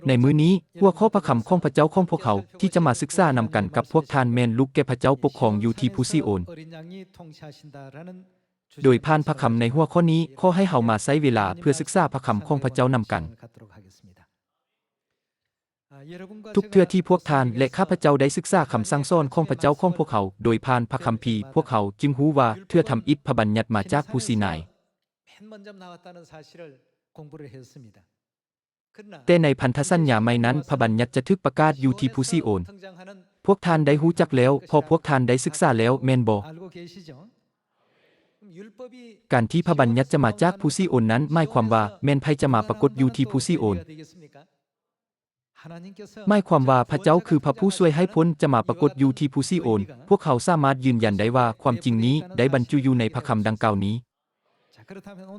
ໃນມື້ນີ້, ຫົວຂໍ້ພະຄຳຂອງພະເຈົ້າຂອງພວກເຮົາທີ່ຈະມາສຶກສານຳກັນກັບພວກທ່ານແມ່ນ ລູກແກ່ພະເຈົ້າປົກຄອງຢູ່ທີ່ພູຊີໂອນ. ໂດຍຜ່ານພະຄຳໃນຫົວຂໍ້ນີ້, ຂໍໃຫ້ເຮົາມາໃຊ້ເວລາເພື່ອສຶກສາພະຄຳຂອງພະເຈົ້ານຳກັນ. ທຸກເທື່ອທີ່ພວກທ່ານ ແລະ ຂ້າພະເຈົ້າໄດ້ສຶກສາຄຳສັ່ງສອນຂອງພະເຈົ້າຂອງພວກເຮົາ ໂດຍຜ່ານພະຄຳພີ, ພວກເຮົາຈຶ່ງຮູ້ວ່າເທື່ອທຳອິດພະບັນຍັດມາຈາກພູຊີນາຍ. ແຕ່ໃນພັນທະສັນຍາໃໝ່ນັ້ນ, ພະບັນຍັດຈະຖືກປະກາດຢູ່ທີ່ພູຊີໂອນ. ພວກທ່ານໄດ້ຮູ້ຈັກແລ້ວ, ເພາະພວກທ່ານໄດ້ສຶກສາແລ້ວ, ແມ່ນບໍ່? ການທີ່ພະບັນຍັດຈະມາຈາກພູຊີໂອນນັ້ນ ໝາຍຄວາມວ່າແມ່ນໃຜຈະມາປາກົດຢູ່ທີ່ພູຊີໂອນ? ໝາຍຄວາມວ່າພະເຈົ້າຄືພະຜູ້ຊ່ວຍໃຫ້ພົ້ນຈະມາປາກົດຢູ່ທີ່ພູຊີໂອນ. ພວກເຮົາສາມາດຢືນຢັນໄດ້ວ່າຄວາມຈິງນີ້ໄດ້ບັນຈຸຢູ່ໃນພະຄຳດັ່ງກ່າວນີ້.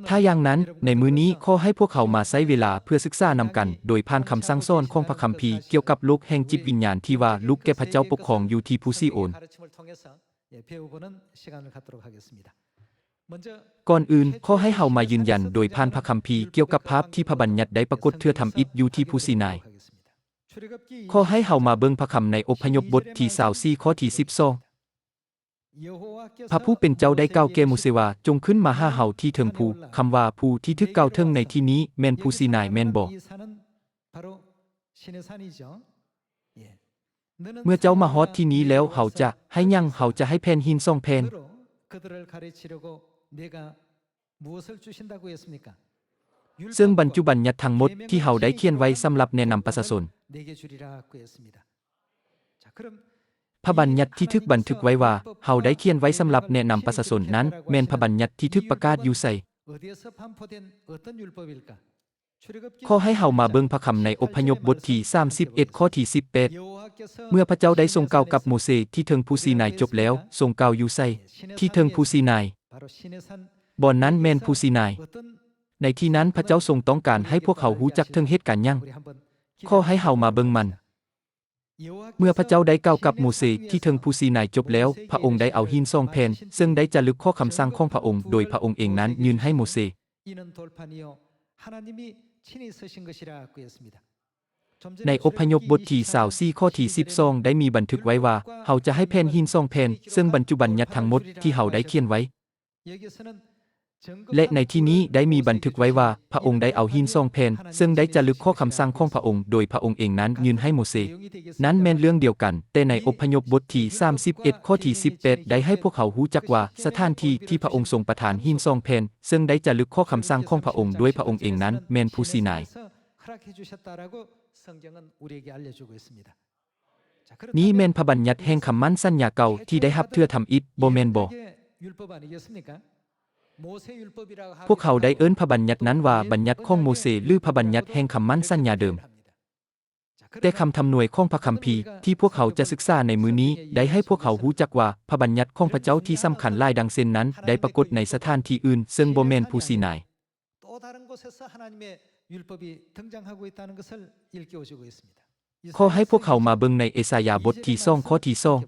ຖ້າຢ່າງນັ້ນ, ໃນມື້ນີ້ຂໍໃຫ້ພວກເຮົາມາໃຊ້ເວລາເພື່ອສຶກສານຳກັນ ໂດຍຜ່ານຄຳສັ່ງສອນຂອງພະຄຳພີກ່ຽວກັບໂລກແຫ່ງຈິດວິນຍານທີ່ວ່າ ລູກແກ່ພະເຈົ້າປົກຄອງຢູ່ທີ່ພູຊີໂອນ. ກ່ອນອື່ນ, ຂໍໃຫ້ເຮົາມາຢືນຢັນໂດຍຜ່ານພະຄຳພີກ່ຽວກັບພາບທີ່ພະບັນຍັດໄດ້ປາກົດເທື່ອທຳອິດຢູ່ທີ່ພູຊີນາຍ. ຂໍໃຫ້ເຮົາມາເບິ່ງພະຄຳໃນອົບພະຍົບບົດທີຊາວສີ່ ຂໍ້ທີສິບສອງ. ພະຜູ້ເປັນເຈົ້າໄດ້ກ່າວແກ່ໂມເຊວ່າ, ຈົ່ງຂຶ້ນມາຫາເຮົາທີ່ເທິງພູ. ຄຳວ່າພູທີ່ຖືກກ່າວເຖິງໃນທີ່ນີ້ແມ່ນພູຊີນາຍແມ່ນບໍ່? ເມື່ອເຈົ້າມາຮອດທີ່ນີ້ແລ້ວ, ເຮົາຈະໃຫ້ຫຍັງ? ເຮົາຈະໃຫ້ແຜ່ນຫີນສອງແຜ່ນ. ເຊິ່ງບັນຈຸບັນຍັດທັງໝົດທີ່ເຮົາໄດ້ຂຽນໄວ້ສຳລັບແນະນຳປະຊາຊົນ. ພະບັນຍັດທີ່ຖືກບັນທຶກໄວ້ວ່າເຮົາໄດ້ຂຽນໄວ້ສຳລັບແນະນຳປະຊາຊົນນັ້ນ ແມ່ນພະບັນຍັດທີ່ຖືກປະກາດຢູ່ໃສ? ຂໍໃຫ້ເຮົາມາເບິ່ງພະຄຳໃນອົບພະຍົບບົດທີສາມສິບເອັດ ຂໍ້ທີສິບແປດ. ເມື່ອພະເຈົ້າໄດ້ຊົງກ່າວກັບໂມເຊທີ່ເທິງພູຊີນາຍຈົບແລ້ວ, ຊົງກ່າວຢູ່ໃສ? ທີ່ເທິງພູຊີນາຍ. ບ່ອນນັ້ນແມ່ນພູຊີນາຍ. ໃນທີ່ນັ້ນພະເຈົ້າຊົງຕ້ອງການໃຫ້ພວກເຮົາຮູ້ຈັກເຖິງເຫດການຫຍັງ? ຂໍໃຫ້ເຮົາມາເບິ່ງມັນ. ເມື່ອພະເຈົ້າໄດ້ກ່າວກັບໂມເຊທີ່ເທິງພູຊີນາຍຈົບແລ້ວ, ພະອົງໄດ້ເອົາຫີນສອງແຜ່ນ ເຊິ່ງໄດ້ຈາລຶກຂໍ້ຄຳສັ່ງຂອງພະອົງໂດຍພະອົງເອງນັ້ນຍື່ນໃຫ້ໂມເຊ. ໃນອົບພະຍົບບົດທີຊາວສີ່ ຂໍ້ທີສິບສອງ ໄດ້ມີບັນທຶກໄວ້ວ່າ, ເຮົາຈະໃຫ້ແຜ່ນຫີນສອງແຜ່ນ ເຊິ່ງບັນຈຸບັນຍັດທັງໝົດທີ່ເຮົາໄດ້ຂຽນໄວ້. ແລະ ໃນທີ່ນີ້ໄດ້ມີບັນທຶກໄວ້ວ່າ ພະອົງໄດ້ເອົາຫີນສອງແຜ່ນ ເຊິ່ງໄດ້ຈາລຶກຂໍ້ຄຳສັ່ງຂອງພະອົງໂດຍພະອົງເອງນັ້ນຍື່ນໃຫ້ໂມເຊ. ນັ້ນແມ່ນເລື່ອງດຽວກັນ, ແຕ່ໃນອົບພະຍົບບົດທີສາມສິບເອັດ ຂໍ້ທີສິບແປດ ໄດ້ໃຫ້ພວກເຮົາຮູ້ຈັກວ່າ ສະຖານທີ່ທີ່ພະອົງຊົງປະທານຫີນສອງແຜ່ນ ເຊິ່ງໄດ້ຈາລຶກຂໍ້ຄຳສັ່ງຂອງພະອົງດ້ວຍພະອົງເອງນັ້ນ ແມ່ນພູຊີນາຍ. ນີ້ແມ່ນພະບັນຍັດແຫ່ງຄຳໝັ້ນສັນຍາເກົ່າທີ່ໄດ້ຮັບເທື່ອທຳອິດ, ບໍ່ແມ່ນບໍ? ພວກເຮົາໄດ້ເອີ້ນພະບັນຍັດນັ້ນວ່າບັນຍັດຂອງໂມເຊ ຫຼື ພະບັນຍັດແຫ່ງຄຳໝັ້ນສັນຍາເດີມ. ແຕ່ຄຳທຳນວຍຂອງພະຄຳພີທີ່ພວກເຮົາຈະສຶກສາໃນມື້ນີ້ ໄດ້ໃຫ້ພວກເຮົາຮູ້ຈັກວ່າ ພະບັນຍັດຂອງພະເຈົ້າທີ່ສຳຄັນຫຼາຍດັ່ງເຊັ່ນນັ້ນ ໄດ້ປາກົດໃນສະຖານທີ່ອື່ນ ເຊິ່ງບໍ່ແມ່ນພູຊີນາຍ. ຂໍໃຫ້ພວກເຮົາມາເບິ່ງໃນເອສາຍາບົດທີສອງ ຂໍ້ທີສອງ.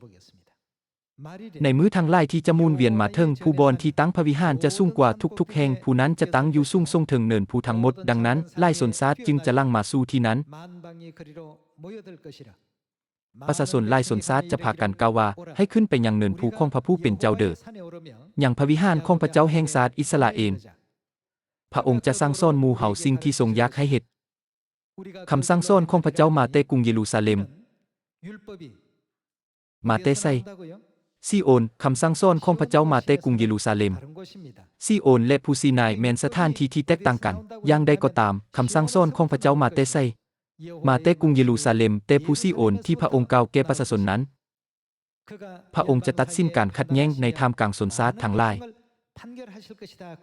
ໃນມື້ທັງຫຼາຍທີ່ຈະໝູນວຽນມາເຖິງພູບ່ອນທີ່ຕັ້ງພະວິຫານຈະສູງກວ່າທຸກໆແຫ່ງ, ພູນັ້ນຈະຕັ້ງຢູ່ສູງສົ່ງເຖິງເນີນພູທັງໝົດ, ດັ່ງນັ້ນ, ຫຼາຍຊົນຊາດຈຶ່ງຈະຫຼັ່ງມາສູ່ທີ່ນັ້ນ. ປະຊາຊົນຫຼາຍຊົນຊາດຈະພາກັນກ່າວວ່າ, ໃຫ້ຂຶ້ນໄປຍັງເນີນພູຂອງພະຜູ້ເປັນເຈົ້າເດີ, ຍັງພະວິຫານຂອງພະເຈົ້າແຫ່ງຊາດອິດສະຣາເອນ. ພະອົງຈະສັ່ງສອນໝູ່ເຮົາສິ່ງທີ່ຊົງຢາກໃຫ້ເຮັດ. ຄຳສັ່ງສອນຂອງພະເຈົ້າມາແຕ່ກຸງເຢຣູຊາເລັມ. ມາແຕ່ໃສ? ຊີໂອນ. ຄຳສັ່ງສອນຂອງພະເຈົ້າມາແຕ່ກຸງເຢຣູຊາເລັມ. ຊີໂອນ ແລະ ພູຊີນາຍແມ່ນສະຖານທີ່ທີ່ແຕກຕ່າງກັນ. ຢ່າງໃດກໍຕາມ, ຄຳສັ່ງສອນຂອງພະເຈົ້າມາແຕ່ໃສ? ມາແຕ່ກຸງເຢຣູຊາເລັມ, ແຕ່ພູຊີໂອນທີ່ພະອົງກ່າວແກ່ປະຊາຊົນນັ້ນ, ພະອົງຈະຕັດສິນການຂັດແຍ່ງໃນທ່າມກາງຊົນຊາດທັງຫຼາຍ.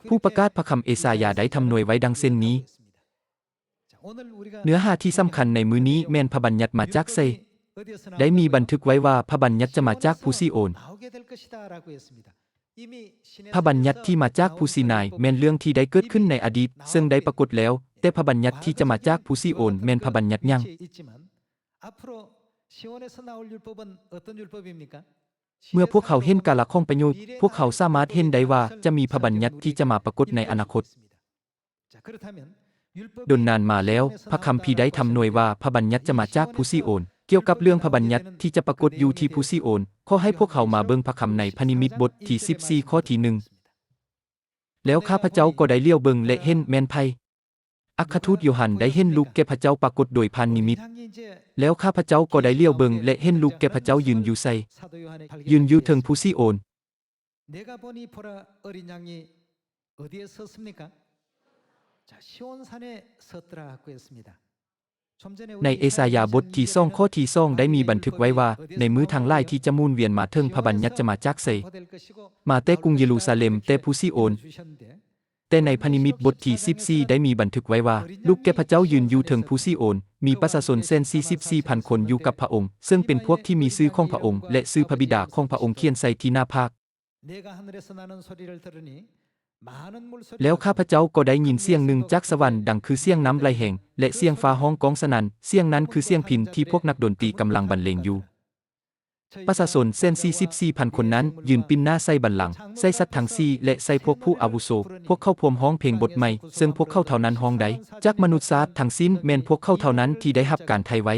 ຜູ້ປະກາດພະຄຳເອສາຍາໄດ້ທຳນວຍໄວ້ດັ່ງເຊັ່ນນີ້. ເນື້ອຫາທີ່ສຳຄັນໃນມື້ນີ້ແມ່ນພະບັນຍັດມາຈາກໃສ? ໄດ້ມີບັນທຶກໄວ້ວ່າພະບັນຍັດຈະມາຈາກພູຊີໂອນ. ພະບັນຍັດທີ່ມາຈາກພູຊີນາຍແມ່ນເລື່ອງທີ່ໄດ້ເກີດຂຶ້ນໃນອະດີດ ເຊິ່ງໄດ້ປາກົດແລ້ວ, ແຕ່ພະບັນຍັດທີ່ຈະມາຈາກພູຊີໂອນແມ່ນພະບັນຍັດຫຍັງ? ເມື່ອພວກເຮົາເຫັນກາລະຂອງປະໂຫຍດ, ພວກເຮົາສາມາດເຫັນໄດ້ວ່າຈະມີພະບັນຍັດທີ່ຈະມາປາກົດໃນອະນາຄົດ. ດົນນານມາແລ້ວ, ພະຄຳພີໄດ້ທຳນວຍວ່າພະບັນຍັດຈະມາຈາກພູຊີໂອນ. ກ່ຽວກັບເລື່ອງພະບັນຍັດທີ່ຈະປາກົດຢູ່ທີ່ພູຊີໂອນ, ຂໍໃຫ້ພວກເຮົາມາເບິ່ງພະຄຳໃນພະນິມິດບົດທີສິບສີ່ ຂໍ້ທີໜຶ່ງ. ແລ້ວຂ້າພະເຈົ້າກໍໄດ້ຫຼຽວເບິ່ງ ແລະ ເຫັນແມ່ນໃຜ? ອັກຄະທູດໂຢຮັນໄດ້ເຫັນລູກແກ່ພະເຈົ້າປາກົດໂດຍຜ່ານນິມິດ. ແລ້ວຂ້າພະເຈົ້າກໍໄດ້ຫຼຽວເບິ່ງ ແລະ ເຫັນລູກແກ່ພະເຈົ້າຢືນຢູ່ໃສ? ຢືນຢູ່ເທິງພູຊີໂອນ. 내가 보니 보라, 어린 양이 어디에 섰습니까? 자, 시온산에 섰더라 하고 했습니다. ໃນເອສາຍາບົດທີສອງ ຂໍ້ທີສອງ ໄດ້ມີບັນທຶກໄວ້ວ່າ, ໃນມື້ທັງຫຼາຍທີ່ຈະໝູນວຽນມາເຖິງ, ພະບັນຍັດຈະມາຈາກໃສ? ມາແຕ່ກຸງເຢຣູຊາເລັມ, ແຕ່ພູຊີໂອນ. ແຕ່ໃນພະນິມິດບົດທີສິບສີ່ ໄດ້ມີບັນທຶກໄວ້ວ່າ, ລູກແກ່ພະເຈົ້າຢືນຢູ່ເທິງພູຊີໂອນ, ມີປະຊາຊົນແສນສີ່ສິບສີ່ພັນຄົນຢູ່ກັບພະອົງ, ເຊິ່ງເປັນພວກທີ່ມີຊື່ຂອງພະອົງ ແລະ ຊື່ພະບິດາຂອງພະອົງຂຽນໃສ່ທີ່ໜ້າຜາກ. 내가 하늘에서 나는 소리를 들으니 많은 물소리가 ແລ້ວຂ້າພະເຈົ້າກໍໄດ້ຍິນສຽງໜຶ່ງຈາກສະຫວັນ ດັງຄືສຽງນ້ຳໄຫຼແຮງ ແລະ ສຽງຟ້າຮ້ອງກ້ອງສະໜັ່ນ, ສຽງນັ້ນຄືສຽງພິນທີ່ພວກນັກດົນຕີກຳລັງບັນເລງຢູ່. ປະຊາຊົນແສນສີ່ສິບສີ່ພັນຄົນນັ້ນຢືນປິ່ນໜ້າໃສ່ບັນລັງ, ໃສ່ສັດທັງສີ່ ແລະ ໃສ່ພວກຜູ້ອາວຸໂສ. ພວກເຂົາພວມຮ້ອງເພງບົດໃໝ່, ເຊິ່ງພວກເຂົາເທົ່ານັ້ນຮ້ອງໄດ້. ຈາກມະນຸດຊາດທັງສິ້ນ, ແມ່ນພວກເຂົາເທົ່ານັ້ນທີ່ໄດ້ຮັບການໄຖ່ໄວ້.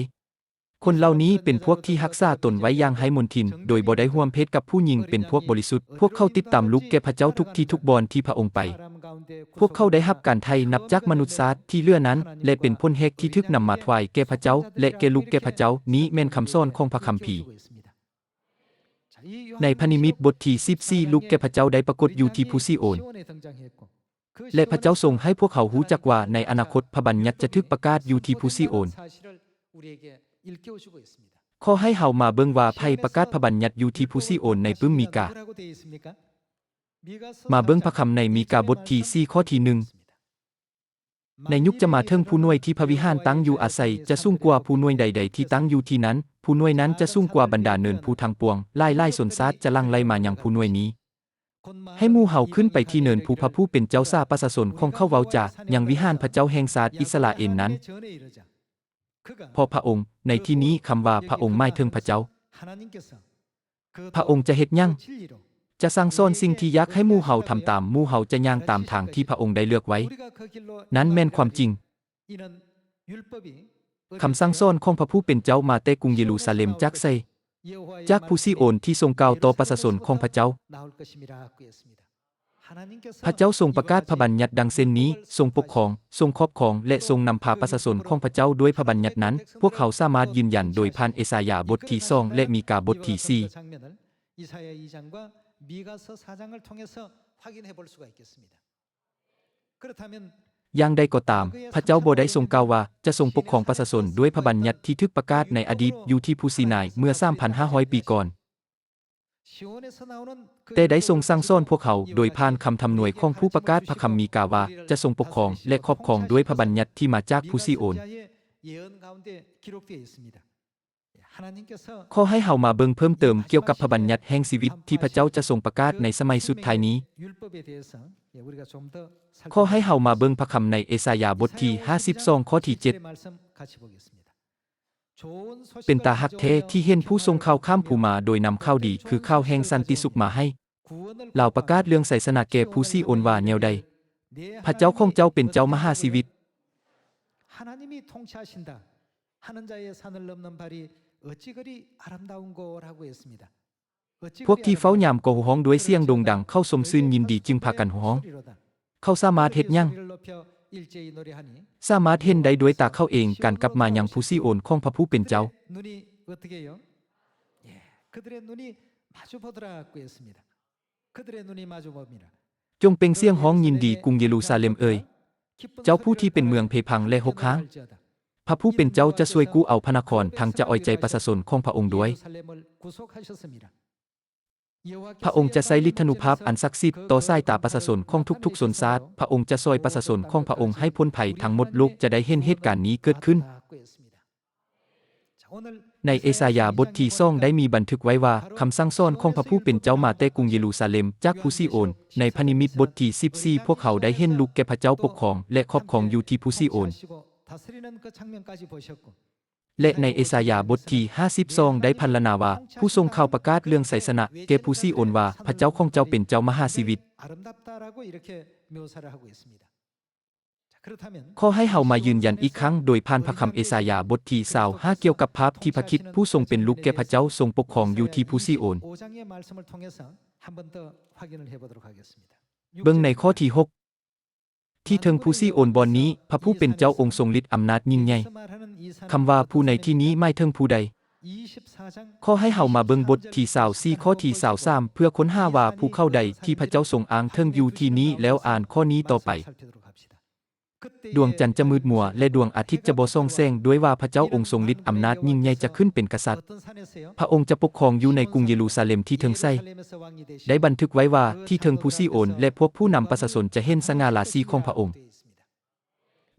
ຄົນເຫຼົ່ານີ້ເປັນພວກທີ່ຮັກສາຕົນໄວ້ຢ່າງໄຮ້ມົນທິນ, ໂດຍບໍ່ໄດ້ຮ່ວມເພດກັບຜູ້ຍິງ, ເປັນພວກບໍລິສຸດ. ພວກເຂົາຕິດຕາມລູກແກ່ພະເຈົ້າທຸກທີ່ທຸກບ່ອນທີ່ພະອົງໄປ. ພວກເຂົາໄດ້ຮັບການໄຖ່ນັບຈາກມະນຸດຊາດທີ່ເຫຼືອນັ້ນ, ແລະ ເປັນຜົນແຮກທີ່ຖືກນຳມາຖວາຍແກ່ພະເຈົ້າ ແລະ ແກ່ລູກແກ່ພະເຈົ້າ. ນີ້ແມ່ນຄຳສອນຂອງພະຄຳພີ. ໃນພະນິມິດບົດທີສິບສີ່ ລູກແກ່ພະເຈົ້າໄດ້ປາກົດຢູ່ທີ່ພູຊີໂອນ. ແລະ ພະເຈົ້າຊົງໃຫ້ພວກເຮົາຮູ້ຈັກວ່າໃນອະນາຄົດພະບັນຍັດຈະຖືກປະກາດຢູ່ທີ່ພູຊີໂອນ. ຂໍໃຫ້ເຮົາມາເບິ່ງວ່າໃຜປະກາດພະບັນຍັດຢູ່ທີ່ພູຊີໂອນໃນປຶ້ມມີກາ. ມາເບິ່ງພະຄຳໃນມີກາບົດທີສີ່ ຂໍ້ທີໜຶ່ງ. ໃນຍຸກຈະມາເຖິງ, ພູໜ່ວຍທີ່ພະວິຫານຕັ້ງຢູ່ອາໄສຈະສູງກວ່າພູໜ່ວຍໃດໆທີ່ຕັ້ງຢູ່ທີ່ນັ້ນ, ພູໜ່ວຍນັ້ນຈະສູງກວ່າບັນດາເນີນພູທັງປວງ, ຫຼາຍໆຊົນຊາດຈະຫຼັ່ງໄຫຼມາຍັງພູໜ່ວຍນີ້. ໃຫ້ໝູ່ເຮົາຂຶ້ນໄປທີ່ເນີນພູພະຜູ້ເປັນເຈົ້າ, ສາປະຊາຊົນຂອງເຂົາເວົ້າຈາຍັງວິຫານພະເຈົ້າແຫ່ງຊາດອິດສະຣາເອນນັ້ນ. ເພາະພະອົງ, ໃນທີ່ນີ້ຄຳວ່າພະອົງໝາຍເຖິງພະເຈົ້າ. ພະອົງຈະເຮັດຫຍັງ? ຈະສັ່ງສອນສິ່ງທີ່ຢາກໃຫ້ໝູ່ເຮົາທຳຕາມ, ໝູ່ເຮົາຈະຍ່າງຕາມທາງທີ່ພະອົງໄດ້ເລືອກໄວ້. ນັ້ນແມ່ນຄວາມຈິງ. ຄຳສັ່ງສອນຂອງພະຜູ້ເປັນເຈົ້າມາແຕ່ກຸງເຢຣູຊາເລັມຈາກໃສ? ຈາກພູຊີໂອນທີ່ຊົງກ່າວຕໍ່ປະຊາຊົນຂອງພະເຈົ້າ. ພະເຈົ້າຊົງປະກາດພະບັນຍັດດັ່ງເຊັ່ນນີ້, ຊົງປົກຄອງ, ຊົງຄອບຄອງ ແລະ ຊົງນຳພາປະຊາຊົນຂອງພະເຈົ້າດ້ວຍພະບັນຍັດນັ້ນ. ພວກເຮົາສາມາດຢືນຢັນໂດຍຜ່ານເອສາຍາບົດທີສອງ ແລະ ມີກາບົດທີສີ່. 이사야 이 장과 미가서 사 장을 통해서 확인해 볼 수가 있겠습니다. ຢ່າງໃດກໍຕາມ, ພະເຈົ້າບໍ່ໄດ້ຊົງກ່າວວ່າຈະຊົງປົກຄອງປະຊາຊົນດ້ວຍພະບັນຍັດທີ່ຖືກປະກາດໃນອະດີດຢູ່ທີ່ພູຊີນາຍເມື່ອສາມພັນຫ້າຮ້ອຍປີກ່ອນ, ແຕ່ໄດ້ຊົງສັ່ງສອນພວກເຮົາໂດຍຜ່ານຄຳທຳນວຍຂອງຜູ້ປະກາດພະຄຳມີກາວ່າຈະຊົງປົກຄອງ ແລະ ຄອບຄອງດ້ວຍພະບັນຍັດທີ່ມາຈາກພູຊີໂອນ. ຂໍໃຫ້ເຮົາມາເບິ່ງເພີ່ມເຕີມກ່ຽວກັບພະບັນຍັດແຫ່ງຊີວິດທີ່ພະເຈົ້າຈະຊົງປະກາດໃນສະໄໝສຸດທ້າຍນີ້. ຂໍໃຫ້ເຮົາມາເບິ່ງພະຄຳໃນເອສາຍາບົດທີຫ້າສິບສອງ ຂໍ້ທີເຈັດ. ເປັນຕາຮັກແທ້ທີ່ເຫັນຜູ້ສົ່ງຂ່າວຂ້າມພູມາໂດຍນຳຂ່າວດີຄືຂ່າວແຫ່ງສັນຕິສຸກມາໃຫ້. ລາວປະກາດເລື່ອງໄຊຊະນະແກ່ພູຊີໂອນວ່າແນວໃດ? ພະເຈົ້າຂອງເຈົ້າເປັນເຈົ້າມະຫາຊີວິດ. 하나님이 통치하신다 하는 자의 산을 넘는 발이 어찌 그리 아름다운고 라고 했습니다. ພວກທີ່ເຝົ້າຍາມກໍໂຫ່ຮ້ອງດ້ວຍສຽງໂດ່ງດັງ, ເຂົາຊົມຊື່ນຍິນດີຈຶ່ງພາກັນໂຫ່ຮ້ອງ. ເຂົາສາມາດເຮັດຫຍັງ? ສາມາດເຫັນໄດ້ດ້ວຍຕາເຂົາເອງການກັບມາຍັງພູຊີໂອນຂອງພະຜູ້ເປັນເຈົ້າ. ܒ ຈົ່ງເປັ່ງສຽງຮ້ອງຍິນດີກຸງເຢຣູຊາເລັມເອີຍ, ເຈົ້າຜູ້ທີ່ເປັນເມືອງເພພັງ ແລະ ຮົກຮ້າງ. ພະຜູ້ເປັນເຈົ້າຈະຊ່ວຍກູ້ເອົາພະນະຄອນ, ທັງຈະເອົາໃຈປະຊາຊົນຂອງພະອົງດ້ວຍ. ພະອົງຈະໃຊ້ລິດທານຸພາບອັນສັກສິດຕໍ່ສາຍຕາປະຊາຊົນຂອງທຸກໆຊົນຊາດ. ພະອົງຈະຊ່ອຍປະຊາຊົນຂອງພະອົງໃຫ້ພົ້ນໄພທັງໝົດ. ໂລກຈະໄດ້ເຫັນເຫດການນີ້ເກີດຂຶ້ນ. ໃນເອສາຍາບົດທີສອງໄດ້ມີບັນທຶກໄວ້ວ່າ, ຄຳສັ່ງສອນຂອງພະຜູ້ເປັນເຈົ້າມາແຕ່ກຸງເຢຣູຊາເລັມ, ຈາກພູຊີໂອນ. ໃນພະນິມິດບົດທີສິບສີ່, ພວກເຮົາໄດ້ເຫັນລູກແກ່ພະເຈົ້າປົກຄອງ ແລະ ຄອບຄອງຢູ່ທີ່ພູຊີໂອນ. ແລະ ໃນເອສາຍາບົດທີຫ້າສິບສອງໄດ້ພັນລະນາວ່າ, ຜູ້ສົ່ງຂ່າວປະກາດເລື່ອງໄຊຊະນະແກ່ພູຊີໂອນວ່າ, ພະເຈົ້າຂອງເຈົ້າເປັນເຈົ້າມະຫາຊີວິດ. 아름답다라고 이렇게 묘사를 하고 있습니다. ຂໍໃຫ້ເຮົາມາຢືນຢັນອີກຄັ້ງໂດຍຜ່ານພະຄຳເອສາຍາບົດທີຊາວຫ້າ ກ່ຽວກັບພາບທີ່ພະຄຣິດຜູ້ຊົງເປັນລູກແກ່ພະເຈົ້າຊົງປົກຄອງຢູ່ທີ່ພູຊີໂອນ. ເບິ່ງໃນຂໍ້ທີຫົກ. ທີ່ເທິງພູຊີໂອນບ່ອນນີ້, ພະຜູ້ເປັນເຈົ້າອົງຊົງລິດອຳນາດຍິ່ງໃຫຍ່. ຄຳວ່າຜູ້ໃນທີ່ນີ້ໝາຍເຖິງຜູ້ໃດ? ຂໍໃຫ້ເຮົາມາເບິ່ງບົດທີຊາວສີ່ ຂໍ້ທີຊາວສາມ ເພື່ອຄົ້ນຫາວ່າຜູ້ເຂົາໃດທີ່ພະເຈົ້າຊົງອ້າງເຖິງຢູ່ທີ່ນີ້ ແລ້ວອ່ານຂໍ້ນີ້ຕໍ່ໄປ. ດວງຈັນຈະມືດມົວ ແລະ ດວງອາທິດຈະບໍ່ສ່ອງແສງ, ດ້ວຍວ່າພະເຈົ້າອົງຊົງລິດອຳນາດຍິ່ງໃຫຍ່ຈະຂຶ້ນເປັນກະສັດ. ພະອົງຈະປົກຄອງຢູ່ໃນກຸງເຢຣູຊາເລັມທີ່ເທິງໃສ. ໄດ້ບັນທຶກໄວ້ວ່າ ທີ່ເທິງພູຊີໂອນ ແລະ ພວກຜູ້ນຳປະຊາຊົນຈະເຫັນສະຫງ່າລາສີຂອງພະອົງ.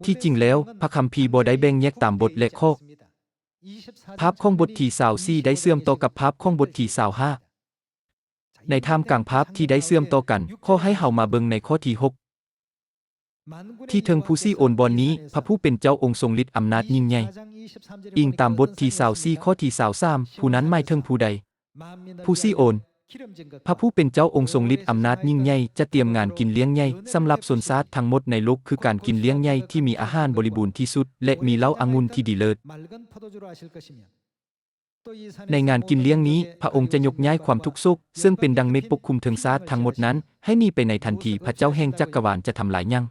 ທີ່ຈິງແລ້ວ, ພະຄຳພີບໍ່ໄດ້ແບ່ງແຍກຕາມບົດ ແລະ ຂໍ້. ພາບຂອງບົດທີຊາວສີ່ໄດ້ເຊື່ອມຕໍ່ກັບພາບຂອງບົດທີຊາວຫ້າ. ໃນທ່າມກາງພາບທີ່ໄດ້ເຊື່ອມຕໍ່ກັນ, ຂໍໃຫ້ເຮົາມາເບິ່ງໃນຂໍ້ທີຫົກ. ທີ່ເທິງພູຊີໂອນບ່ອນນີ້, ພະຜູ້ເປັນເຈົ້າອົງຊົງລິດອຳນາດຍິ່ງໃຫຍ່. ອີງຕາມບົດທີຊາວສີ່ ຂໍ້ທີຊາວສາມ, ຜູ້ນັ້ນໝາຍເຖິງຜູ້ໃດ? ພູຊີໂອນ. ພະຜູ້ເປັນເຈົ້າອົງຊົງລິດອຳນາດຍິ່ງໃຫຍ່ຈະຕຽມງານກິນລ້ຽງໃຫຍ່ສຳລັບຊົນຊາດທັງໝົດໃນໂລກ, ຄືການກິນລ້ຽງໃຫຍ່ທີ່ມີອາຫານບໍລິບູນທີ່ສຸດ ແລະ ມີເຫຼົ້າອະງຸ່ນທີ່ດີເລີດ. ໃນງານກິນລ້ຽງນີ້, ພະອົງຈະຍົກຍ້າຍຄວາມທຸກໂສກ ເຊິ່ງເປັນດັ່ງເມັກປົກຄຸມເທິງຊາດທັງໝົດນັ້ນ ໃຫ້ໜີໄປໃນທັນທີ. ພະເຈົ້າແຫ່ງຈັກກະວານຈະທຳລາຍຫຍັງ?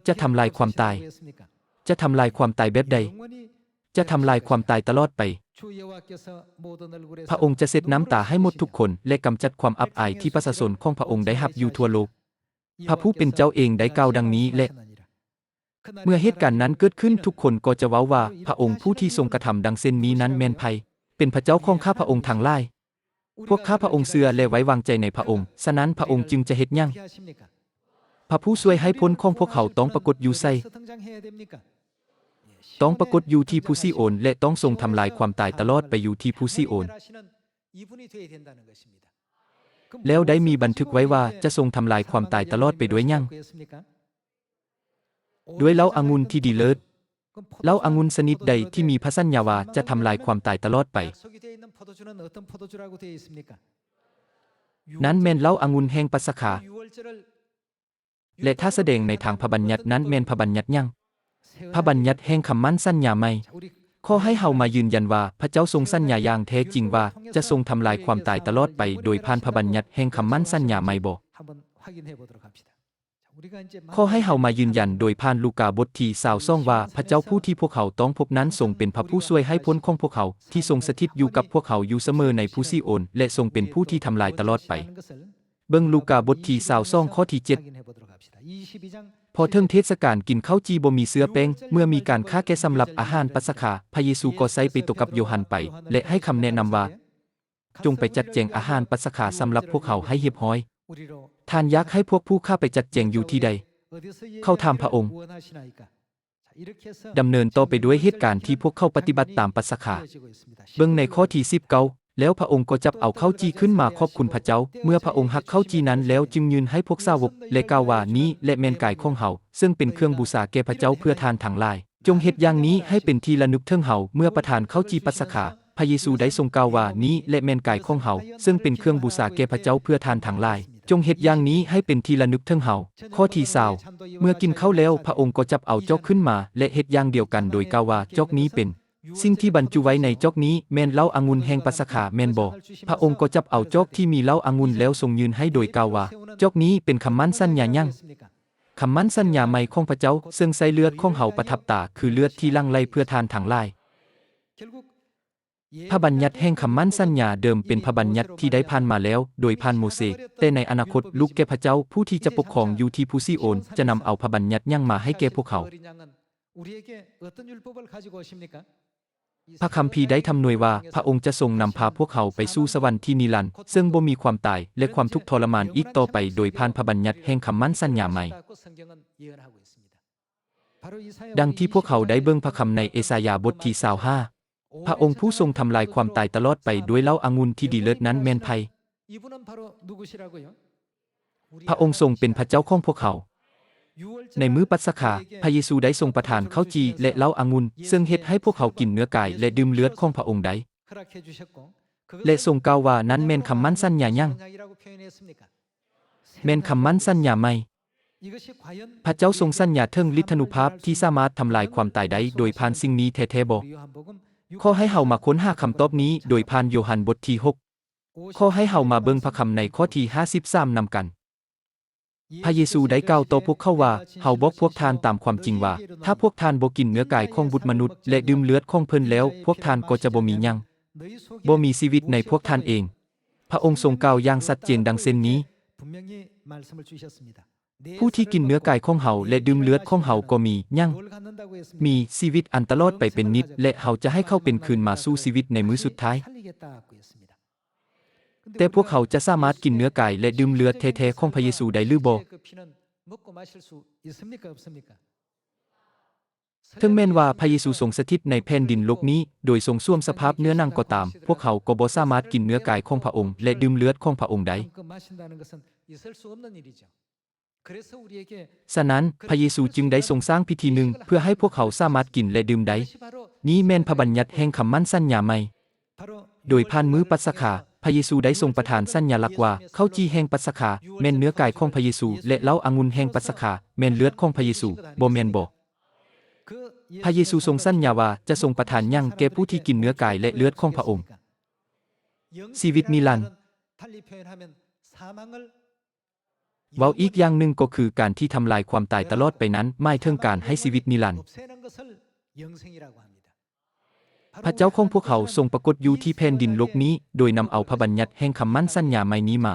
ຈະທຳລາຍຄວາມຕາຍ. ຈະທຳລາຍຄວາມຕາຍແບບໃດ? ຈະທຳລາຍຄວາມຕາຍຕະຫຼອດໄປ. ພະອົງຈະເຊັດນ້ຳຕາໃຫ້ໝົດທຸກຄົນ ແລະ ກຳຈັດຄວາມອັບອາຍທີ່ປະຊາຊົນຂອງພະອົງໄດ້ຮັບຢູ່ທົ່ວໂລກ. ພະຜູ້ເປັນເຈົ້າເອງໄດ້ກ່າວດັ່ງນີ້ແລະ ເມື່ອເຫດການນັ້ນເກີດຂຶ້ນ, ທຸກຄົນກໍຈະເວົ້າວ່າ, ພະອົງຜູ້ທີ່ຊົງກະທຳດັ່ງເຊັ່ນນີ້ນັ້ນແມ່ນໃຜ? ເປັນພະເຈົ້າຂອງຂ້າພະອົງທັງຫຼາຍ. ພວກຂ້າພະອົງເຊື່ອ ແລະ ໄວ້ວາງໃຈໃນພະອົງ, ສະນັ້ນພະອົງຈຶ່ງຈະເຮັດຫຍັງ? ພະຜູ້ຊ່ວຍໃຫ້ພົ້ນຂອງພວກເຮົາຕ້ອງປາກົດຢູ່ໃສ? ຕ້ອງປາກົດຢູ່ທີ່ພູຊີໂອນ ແລະ ຕ້ອງຊົງທຳລາຍຄວາມຕາຍຕະຫຼອດໄປຢູ່ທີ່ພູຊີໂອນ. ແລ້ວໄດ້ມີບັນທຶກໄວ້ວ່າຈະຊົງທຳລາຍຄວາມຕາຍຕະຫຼອດໄປດ້ວຍຫຍັງ? ດ້ວຍເຫຼົ້າອະງຸ່ນທີ່ດີເລີດ. ເຫຼົ້າອະງຸ່ນຊະນິດໃດທີ່ມີພະສັນຍາວ່າຈະທຳລາຍຄວາມຕາຍຕະຫຼອດໄປ? ນັ້ນແມ່ນເຫຼົ້າອະງຸ່ນແຫ່ງປັດສະຄາ. ແລະ ຖ້າສະແດງໃນທາງພະບັນຍັດ, ນັ້ນແມ່ນພະບັນຍັດຫຍັງ? ພະບັນຍັດແຫ່ງຄຳໝັ້ນສັນຍາໃໝ່. ຂໍໃຫ້ເຮົາມາຢືນຢັນວ່າ ພະເຈົ້າຊົງສັນຍາຢ່າງແທ້ຈິງວ່າ ຈະຊົງທຳລາຍຄວາມຕາຍຕະຫຼອດໄປ ໂດຍຜ່ານພະບັນຍັດແຫ່ງຄຳໝັ້ນສັນຍາໃໝ່ບໍ? ຂໍໃຫ້ເຮົາມາຢືນຢັນໂດຍຜ່ານລູກາບົດທີຊາວສອງວ່າ ພະເຈົ້າຜູ້ທີ່ພວກເຮົາຕ້ອງພົບນັ້ນຊົງເປັນພະຜູ້ຊ່ວຍໃຫ້ພົ້ນຂອງພວກເຮົາ, ທີ່ຊົງສະຖິດຢູ່ກັບພວກເຮົາຢູ່ສະເໝີໃນພູຊີໂອນ ແລະ ຊົງເປັນຜູ້ທີ່ທຳລາຍຕະຫຼອດໄປ. ເບິ່ງລູກາບົດທີຊາວສອງ ຂໍ້ທີເຈັດ. ພໍເຖິງເທດສະການກິນເຂົ້າຈີ່ບໍ່ມີເຊື້ອແປ້ງ, ເມື່ອມີການຂ້າແກະສຳລັບອາຫານປັດສະຄາ, ພະເຢຊູກໍໃຊ້ເປໂຕກັບໂຢຮັນໄປ ແລະ ໃຫ້ຄຳແນະນຳວ່າ, ຈົ່ງໄປຈັດແຈງອາຫານປັດສະຄາສຳລັບພວກເຮົາໃຫ້ຮຽບຮ້ອຍ. ທ່ານຢາກໃຫ້ພວກຜູ້ຂ້າໄປຈັດແຈງຢູ່ທີ່ໃດ? ເຂົາຖາມພະອົງ. ດຳເນີນຕໍ່ໄປດ້ວຍເຫດການທີ່ພວກເຂົາປະຕິບັດຕາມປັດສະຄາ. ເບິ່ງໃນຂໍ້ທີສິບເກົ້າ. ແລ້ວພະອົງກໍຈັບເອົາເຂົ້າຈີ່ຂຶ້ນມາຂອບຄຸນພະເຈົ້າ. ເມື່ອພະອົງຫັກເຂົ້າຈີ່ນັ້ນແລ້ວຈຶ່ງຍື່ນໃຫ້ພວກສາວົກ ແລະ ກ່າວວ່າ, ນີ້ແຫຼະແມ່ນກາຍຂອງເຮົາ, ເຊິ່ງເປັນເຄື່ອງບູຊາແກ່ພະເຈົ້າເພື່ອທ່ານທັງຫຼາຍ. ຈົ່ງເຮັດຢ່າງນີ້ໃຫ້ເປັນທີ່ລະນຶກເຖິງເຮົາ. ເມື່ອປະທານເຂົ້າຈີ່ປັດສະຄາ, ພະເຢຊູໄດ້ຊົງກ່າວວ່າ, ນີ້ແຫຼະແມ່ນກາຍຂອງເຮົາ, ເຊິ່ງເປັນເຄື່ອງບູຊາແກ່ພະເຈົ້າເພື່ອທ່ານທັງຫຼາຍ. ຈົ່ງເຮັດຢ່າງນີ້ໃຫ້ເປັນທີ່ລະນຶກເຖິງເຮົາ. ຂໍ້ທີຊາວ. ເມື່ອກິນເຂົ້າແລ້ວ, ພະອົງກໍຈັບເອົາຈອກຂຶ້ນມາ ແລະ ເຮັດຢ່າງດຽວກັນໂດຍກ່າວວ່າ, ຈອກນີ້ເປັນ ສິ່ງທີ່ບັນຈຸໄວ້ໃນຈອກນີ້ແມ່ນເຫຼົ້າອະງຸ່ນແຫ່ງປັດສະຄາແມ່ນບໍ່? ພະອົງກໍຈັບເອົາຈອກທີ່ມີເຫຼົ້າອະງຸ່ນແລ້ວຊົງຍື່ນໃຫ້ໂດຍກ່າວວ່າ, ຈອກນີ້ເປັນຄຳໝັ້ນສັນຍາຫຍັງ? ຄຳໝັ້ນສັນຍາໃໝ່ຂອງພະເຈົ້າ, ເຊິ່ງໃຊ້ເລືອດຂອງເຮົາປະທັບຕາ, ຄືເລືອດທີ່ຫຼັ່ງໄຫຼເພື່ອທ່ານທັງຫຼາຍ. ພະບັນຍັດແຫ່ງຄຳໝັ້ນສັນຍາເດີມເປັນພະບັນຍັດທີ່ໄດ້ຜ່ານມາແລ້ວໂດຍຜ່ານໂມເຊ, ແຕ່ໃນອະນາຄົດ, ລູກແກ່ພະເຈົ້າ, ຜູ້ທີ່ຈະປົກຄອງຢູ່ທີ່ພູຊີໂອນ, ຈະນຳເອົາພະບັນຍັດຫຍັງມາໃຫ້ແກ່ພວກເຮົາ? ພະຄຳພີໄດ້ທຳນວຍວ່າ ພະອົງຈະຊົງນຳພາພວກເຮົາໄປສູ່ສະຫວັນທີ່ນິລັນ, ເຊິ່ງບໍ່ມີຄວາມຕາຍ ແລະ ຄວາມທຸກທໍລະມານອີກຕໍ່ໄປ, ໂດຍຜ່ານພະບັນຍັດແຫ່ງຄຳໝັ້ນສັນຍາໃໝ່. ດັ່ງທີ່ພວກເຮົາໄດ້ເບິ່ງພະຄຳໃນເອສາຍາບົດທີຊາວຫ້າ, ພະອົງຜູ້ຊົງທຳລາຍຄວາມຕາຍຕະຫຼອດໄປດ້ວຍເຫຼົ້າອະງຸ່ນທີ່ດີເລີດນັ້ນແມ່ນໃຜ? ພະອົງຊົງເປັນພະເຈົ້າຂອງພວກເຮົາ. ໃນມື້ປັດສະຄາ, ພະເຢຊູໄດ້ຊົງປະທານເຂົ້າຈີ່ ແລະ ເຫຼົ້າອະງຸ່ນ, ເຊິ່ງເຮັດໃຫ້ພວກເຮົາກິນເນື້ອກາຍ ແລະ ດື່ມເລືອດຂອງພະອົງໄດ້. ແລະ ຊົງກ່າວວ່ານັ້ນແມ່ນຄຳໝັ້ນສັນຍາຫຍັງ? ແມ່ນຄຳໝັ້ນສັນຍາໃໝ່. ພະເຈົ້າຊົງສັນຍາເຖິງລິດທານຸພາບທີ່ສາມາດທຳລາຍຄວາມຕາຍໄດ້ໂດຍຜ່ານສິ່ງນີ້ແທ້ໆບໍ? ຂໍໃຫ້ເຮົາມາຄົ້ນຫາຄຳຕອບນີ້ໂດຍຜ່ານໂຢຮັນບົດທີຫົກ. ຂໍໃຫ້ເຮົາມາເບິ່ງພະຄຳໃນຂໍ້ທີຫ້າສິບສາມນຳກັນ. ພະເຢຊູໄດ້ກ່າວຕໍ່ພວກເຂົາວ່າ, ເຮົາບອກພວກທ່ານຕາມຄວາມຈິງວ່າ, ຖ້າພວກທ່ານບໍ່ກິນເນື້ອກາຍຂອງບຸດມະນຸດ ແລະ ດື່ມເລືອດຂອງເພິ່ນແລ້ວ, ພວກທ່ານກໍຈະບໍ່ມີຫຍັງ, ບໍ່ມີຊີວິດໃນພວກທ່ານເອງ. ພະອົງຊົງກ່າວຢ່າງຊັດເຈນດັ່ງເຊັ່ນນີ້. ຜູ້ທີ່ກິນເນື້ອກາຍຂອງເຮົາ ແລະ ດື່ມເລືອດຂອງເຮົາກໍມີຫຍັງ? ມີຊີວິດອັນຕະຫຼອດໄປເປັນນິດ, ແລະ ເຮົາຈະໃຫ້ເຂົາເປັນຄືນມາສູ່ຊີວິດໃນມື້ສຸດທ້າຍ. ແຕ່ພວກເຮົາຈະສາມາດກິນເນື້ອກາຍ ແລະ ດື່ມເລືອດແທ້ໆຂອງພະເຢຊູໄດ້ຫຼືບໍ່? ເຖິງແມ່ນວ່າພະເຢຊູຊົງສະຖິດໃນແຜ່ນດິນໂລກນີ້ ໂດຍຊົງສວມສະພາບເນື້ອໜັງກໍຕາມ, ພວກເຮົາກໍບໍ່ສາມາດກິນເນື້ອກາຍຂອງພະອົງ ແລະ ດື່ມເລືອດຂອງພະອົງໄດ້. ສະນັ້ນ, ພະເຢຊູຈຶ່ງໄດ້ຊົງສ້າງພິທີໜຶ່ງເພື່ອໃຫ້ພວກເຮົາສາມາດກິນ ແລະ ດື່ມໄດ້. ນີ້ແມ່ນພະບັນຍັດແຫ່ງຄຳໝັ້ນສັນຍາໃໝ່. ໂດຍຜ່ານມື້ປັດສະຄາ, ພະເຢຊູໄດ້ຊົງປະທານສັນຍາລັກວ່າ ເຂົ້າຈີ່ແຫ່ງປັດສະຄາ ແມ່ນເນື້ອກາຍຂອງພະເຢຊູ ແລະ ເຫຼົ້າອະງຸ່ນແຫ່ງປັດສະຄາ ແມ່ນເລືອດຂອງພະເຢຊູ, ບໍ່ແມ່ນບໍ? ພະເຢຊູຊົງສັນຍາວ່າຈະຊົງປະທານຫຍັງແກ່ຜູ້ທີ່ກິນເນື້ອກາຍ ແລະ ເລືອດຂອງພະອົງ? ຊີວິດນິລັນ. ເວົ້າອີກຢ່າງໜຶ່ງກໍຄື ການທີ່ທຳລາຍຄວາມຕາຍຕະຫຼອດໄປນັ້ນ ໝາຍເຖິງການໃຫ້ຊີວິດນິລັນ. ພະເຈົ້າຂອງພວກເຮົາຊົງປາກົດຢູ່ທີ່ແຜ່ນດິນໂລກນີ້ ໂດຍນຳເອົາພະບັນຍັດແຫ່ງຄຳໝັ້ນສັນຍາໃໝ່ນີ້ມາ.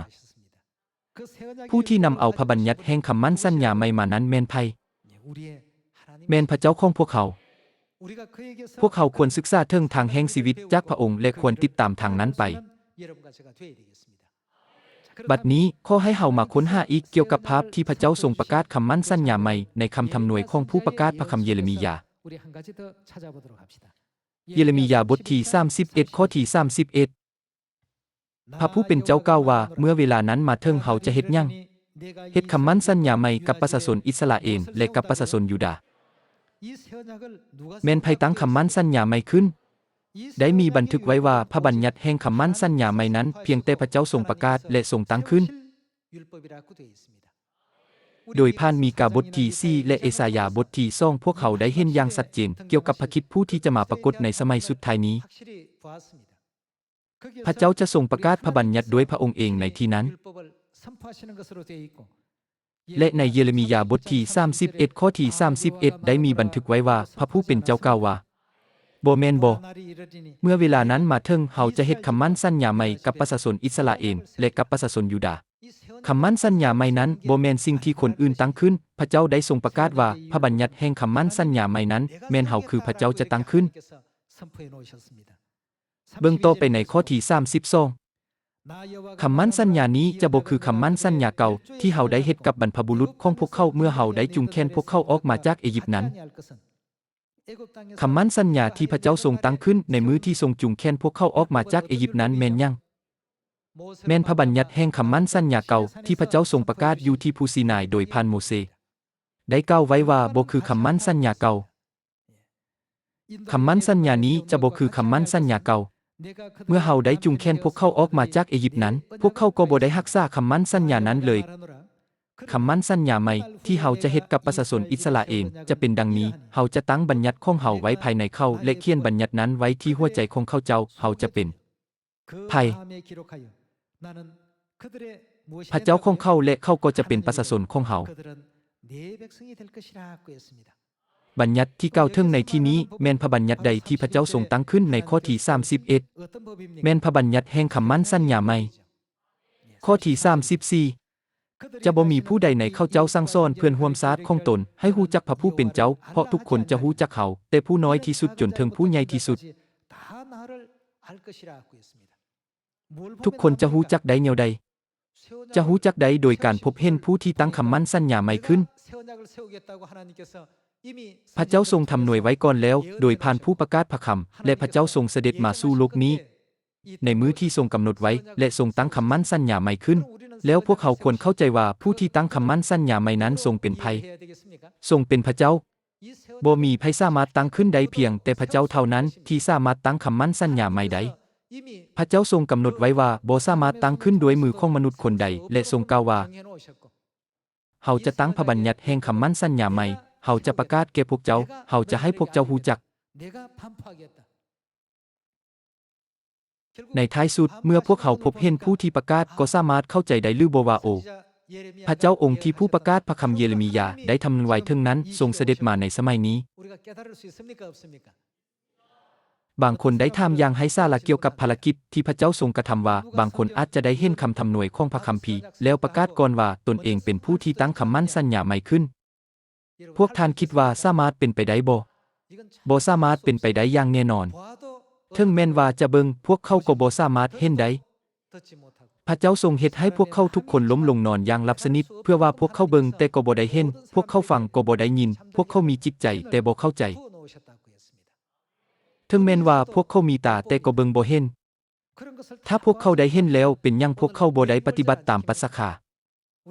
ຜູ້ທີ່ນຳເອົາພະບັນຍັດແຫ່ງຄຳໝັ້ນສັນຍາໃໝ່ມານັ້ນແມ່ນໃຜ? ແມ່ນພະເຈົ້າຂອງພວກເຮົາ. ພວກເຮົາຄວນສຶກສາເຖິງທາງແຫ່ງຊີວິດຈາກພະອົງ ແລະ ຄວນຕິດຕາມທາງນັ້ນໄປ. ບັດນີ້, ຂໍໃຫ້ເຮົາມາຄົ້ນຫາອີກກ່ຽວກັບພາບທີ່ພະເຈົ້າຊົງປະກາດຄຳໝັ້ນສັນຍາໃໝ່ໃນຄຳທຳນວຍຂອງຜູ້ປະກາດພະຄຳເຢເຣມີຢາ. ເຢເຣມີຢາບົດທີສາມສິບເອັດ ຂໍ້ທີສາມສິບເອັດ. ພະຜູ້ເປັນເຈົ້າກ່າວວ່າ, ເມື່ອເວລານັ້ນມາເຖິງ, ເຮົາຈະເຮັດຫຍັງ? ເຮັດຄຳໝັ້ນສັນຍາໃໝ່ກັບປະຊາຊົນອິດສະຣາເອນ ແລະ ກັບປະຊາຊົນຢູດາ. ແມ່ນໃຜຕັ້ງຄຳໝັ້ນສັນຍາໃໝ່ຂຶ້ນ? ໄດ້ມີບັນທຶກໄວ້ວ່າ ພະບັນຍັດແຫ່ງຄຳໝັ້ນສັນຍາໃໝ່ນັ້ນ ພຽງແຕ່ພະເຈົ້າຊົງປະກາດ ແລະ ຊົງຕັ້ງຂຶ້ນ. ໂດຍຜ່ານມີກາບົດທີສີ່ ແລະ ເອສາຍາບົດທີສອງ ພວກເຮົາໄດ້ເຫັນຢ່າງຊັດເຈນກ່ຽວກັບພະຄຣິດຜູ້ທີ່ຈະມາປາກົດໃນສະໄໝສຸດທ້າຍນີ້. ພະເຈົ້າຈະຊົງປະກາດພະບັນຍັດດ້ວຍພະອົງເອງໃນທີ່ນັ້ນ. ແລະ ໃນເຢເຣມີຢາບົດທີສາມສິບເອັດ ຂໍ້ທີສາມສິບເອັດ ໄດ້ມີບັນທຶກໄວ້ວ່າ ພະຜູ້ເປັນເຈົ້າກ່າວວ່າ, ບໍ່ແມ່ນບໍ? ເມື່ອເວລານັ້ນມາເຖິງ, ເຮົາຈະເຮັດຄຳໝັ້ນສັນຍາໃໝ່ກັບປະຊາຊົນອິດສະຣາເອນ ແລະ ກັບປະຊາຊົນຢູດາ. ຄຳໝັ້ນສັນຍາໃໝ່ນັ້ນບໍ່ແມ່ນສິ່ງທີ່ຄົນອື່ນຕັ້ງຂຶ້ນ. ພະເຈົ້າໄດ້ຊົງປະກາດວ່າ ພະບັນຍັດແຫ່ງຄຳໝັ້ນສັນຍາໃໝ່ນັ້ນ ແມ່ນເຮົາຄືພະເຈົ້າຈະຕັ້ງຂຶ້ນ. ເບິ່ງຕໍ່ໄປໃນຂໍ້ທີສາມສິບສອງ. ຄຳໝັ້ນສັນຍານີ້ຈະບໍ່ຄືຄຳໝັ້ນສັນຍາເກົ່າ ທີ່ເຮົາໄດ້ເຮັດກັບບັນພະບຸລຸດຂອງພວກເຂົາ ເມື່ອເຮົາໄດ້ຈູງແຂນພວກເຂົາອອກມາຈາກເອຢິບນັ້ນ. ຄຳໝັ້ນສັນຍາທີ່ພະເຈົ້າຊົງຕັ້ງຂຶ້ນໃນມື້ທີ່ຊົງຈູງແຂນພວກເຂົາອອກມາຈາກເອຢິບນັ້ນແມ່ນຫຍັງ? ແມ່ນພະບັນຍັດແຫ່ງຄຳໝັ້ນສັນຍາເກົ່າ ທີ່ພະເຈົ້າຊົງປະກາດຢູ່ທີ່ພູຊີນາຍໂດຍຜ່ານໂມເຊ ໄດ້ກ່າວໄວ້ວ່າບໍ່ຄືຄຳໝັ້ນສັນຍາເກົ່າ. ຄຳໝັ້ນສັນຍານີ້ຈະບໍ່ຄືຄຳໝັ້ນສັນຍາເກົ່າ. ເມື່ອເຮົາໄດ້ຈູງແຂນພວກເຂົາອອກມາຈາກເອຢິບນັ້ນ, ພວກເຂົາກໍບໍ່ໄດ້ຮັກສາຄຳໝັ້ນສັນຍານັ້ນເລີຍ. ຄຳໝັ້ນສັນຍາໃໝ່ທີ່ເຮົາຈະເຮັດກັບປະຊາຊົນອິດສະຣາເອນຈະເປັນດັ່ງນີ້, ເຮົາຈະຕັ້ງບັນຍັດຂອງເຮົາໄວ້ພາຍໃນເຂົາ ແລະ ຂຽນບັນຍັດນັ້ນໄວ້ທີ່ຫົວໃຈຂອງເຂົາເຈົ້າ. ເຮົາຈະເປັນໃຜ? ພະເຈົ້າຂອງເຂົາ ແລະ ເຂົາກໍຈະເປັນປະຊາຊົນຂອງເຮົາ. ບັນຍັດທີ່ກ່າວເຖິງໃນທີ່ນີ້ແມ່ນພະບັນຍັດໃດທີ່ພະເຈົ້າຊົງຕັ້ງຂຶ້ນໃນຂໍ້ທີສາມສິບເອັດ? ແມ່ນພະບັນຍັດແຫ່ງຄຳໝັ້ນສັນຍາໃໝ່. ຂໍ້ທີສາມສິບສີ່ ຈະບໍ່ມີຜູ້ໃດໃນເຂົາເຈົ້າສັ່ງສອນເພື່ອນຮ່ວມຊາດຂອງຕົນໃຫ້ຮູ້ຈັກພະຜູ້ເປັນເຈົ້າ, ເພາະທຸກຄົນຈະຮູ້ຈັກເຮົາ, ແຕ່ຜູ້ນ້ອຍທີ່ສຸດຈົນເຖິງຜູ້ໃຫຍ່ທີ່ສຸດ. ທຸກຄົນຈະຮູ້ຈັກໄດ້ແນວໃດ? ຈະຮູ້ຈັກໄດ້ໂດຍການພົບເຫັນຜູ້ທີ່ຕັ້ງຄຳໝັ້ນສັນຍາໃໝ່ຂຶ້ນ. ພະເຈົ້າຊົງທຳນວຍໄວ້ກ່ອນແລ້ວ ໂດຍຜ່ານຜູ້ປະກາດພະຄຳ ແລະ ພະເຈົ້າຊົງສະເດັດມາສູ່ໂລກນີ້ໃນມື້ທີ່ຊົງກຳນົດໄວ້ ແລະ ຊົງຕັ້ງຄຳໝັ້ນສັນຍາໃໝ່ຂຶ້ນ. ແລ້ວພວກເຮົາຄວນເຂົ້າໃຈວ່າຜູ້ທີ່ຕັ້ງຄຳໝັ້ນສັນຍາໃໝ່ນັ້ນຊົງເປັນໃຜ? ຊົງເປັນພະເຈົ້າ. ບໍ່ມີໃຜສາມາດຕັ້ງຂຶ້ນໄດ້, ພຽງແຕ່ພະເຈົ້າເທົ່ານັ້ນທີ່ສາມາດຕັ້ງຄຳໝັ້ນສັນຍາໃໝ່ໄດ້. ພະເຈົ້າຊົງກຳນົດໄວ້ວ່າບໍ່ສາມາດຕັ້ງຂຶ້ນດ້ວຍມືຂອງມະນຸດຄົນໃດ ແລະ ຊົງກ່າວວ່າ, ເຮົາຈະຕັ້ງພະບັນຍັດແຫ່ງຄຳໝັ້ນສັນຍາໃໝ່, ເຮົາຈະປະກາດແກ່ພວກເຈົ້າ, ເຮົາຈະໃຫ້ພວກເຈົ້າຮູ້ຈັກ. ໃນທ້າຍສຸດ, ເມື່ອພວກເຮົາພົບເຫັນຜູ້ທີ່ປະກາດ, ກໍສາມາດເຂົ້າໃຈໄດ້ຫຼືບໍ່ວ່າ, ໂອ ພະເຈົ້າອົງທີ່ຜູ້ປະກາດພະຄຳເຢເຣມີຢາໄດ້ທຳນາຍໄວ້ເຖິງນັ້ນ ຊົງສະເດັດມາໃນສະໄໝນີ້. ບາງຄົນໄດ້ຖາມຢ່າງໄຮ້ສາລະກ່ຽວກັບພາລະກິດທີ່ພະເຈົ້າຊົງກະທຳວ່າ, ບາງຄົນອາດຈະໄດ້ເຫັນຄຳທຳນວຍຂອງພະຄຳພີ ແລ້ວປະກາດກ່ອນວ່າຕົນເອງເປັນຜູ້ທີ່ຕັ້ງຄຳໝັ້ນສັນຍາໃໝ່ຂຶ້ນ. ພວກທ່ານຄິດວ່າສາມາດເປັນໄປໄດ້ບໍ່? ບໍ່ສາມາດເປັນໄປໄດ້ຢ່າງແນ່ນອນ. ເຖິງແມ່ນວ່າຈະເບິ່ງ, ພວກເຂົາກໍບໍ່ສາມາດເຫັນໄດ້. ພະເຈົ້າຊົງເຮັດໃຫ້ພວກເຂົາທຸກຄົນລົ້ມລົງນອນຢ່າງຫຼັບສະໜິດ, ເພື່ອວ່າພວກເຂົາເບິ່ງແຕ່ກໍບໍ່ໄດ້ເຫັນ, ພວກເຂົາຟັງກໍບໍ່ໄດ້ຍິນ, ພວກເຂົາມີຈິດໃຈແຕ່ບໍ່ເຂົ້າໃຈ. ເຖິງແມ່ນວ່າພວກເຂົາມີຕາແຕ່ກໍເບິ່ງບໍ່ເຫັນ. ຖ້າພວກເຂົາໄດ້ເຫັນແລ້ວ, ເປັນຫຍັງພວກເຂົາບໍ່ໄດ້ປະຕິບັດຕາມປັດສະຄາ?